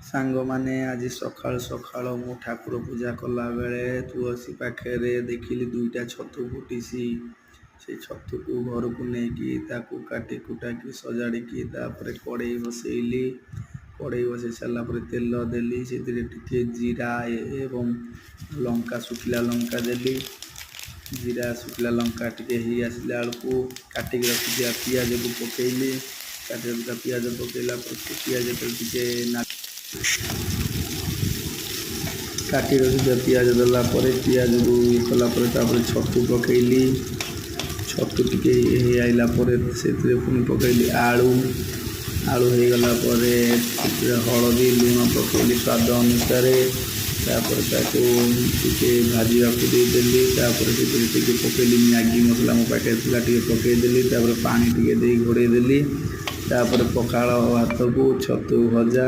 ସାଙ୍ଗମାନେ, ଆଜି ସକାଳୁ ସକାଳୁ ମୁଁ ଠାକୁର ପୂଜା କଲାବେଳେ ତୁଳସୀ ପାଖରେ ଦେଖିଲି ଦୁଇଟା ଛତୁ ଫୁଟିଛି। ସେଇ ଛତୁକୁ ଘରକୁ ନେଇକି ତାକୁ କାଟି କୁଟାକି ସଜାଡ଼ିକି ତାପରେ କଡ଼େଇ ବସେଇଲି। କଡ଼େଇ ବସେଇ ସାରିଲା ପରେ ତେଲ ଦେଲି, ସେଥିରେ ଟିକେ ଜିରା ଏବଂ ଲଙ୍କା, ଶୁଖିଲା ଲଙ୍କା ଦେଲି। ଜିରା ଶୁଖିଲା ଲଙ୍କା ଟିକେ ହେଇ ଆସିଲା ବେଳକୁ କାଟିକି ରଖିଥିବା ପିଆଜକୁ ପକେଇଲି। କାଟି ରଖିଥିବା ପିଆଜ ପକେଇଲା ପରେ ସେ ପିଆଜ ଯେତେବେଳେ ଟିକେ ନା କାଟି ରଖିଥିବା ପିଆଜ ଦେଲା ପରେ, ପିଆଜକୁ ଇଏ କଲା ପରେ ତାପରେ ଛତୁ ପକେଇଲି। ଛତୁ ଟିକେ ହେଇ ଆଇଲା ପରେ ସେଥିରେ ପୁଣି ପକେଇଲି ଆଳୁ। ଆଳୁ ହେଇଗଲା ପରେ ସେଥିରେ ହଳଦୀ, ଲୁଣ ପକେଇଲି ସ୍ୱାଦ ଅନୁସାରେ। ତାପରେ ତାକୁ ଟିକେ ଭାଜିବାକୁ ଦେଇଦେଲି। ତାପରେ ସେଥିରେ ଟିକେ ପକେଇଲି ମ୍ୟାଗି ମସଲା, ମୋ ପାଖରେ ଥିଲା, ଟିକେ ପକେଇଦେଲି। ତାପରେ ପାଣି ଟିକେ ଦେଇ ଘୋଡ଼େଇ ଦେଲି। ତାପରେ ପଖାଳ ଭାତକୁ ଛତୁ ଭଜା।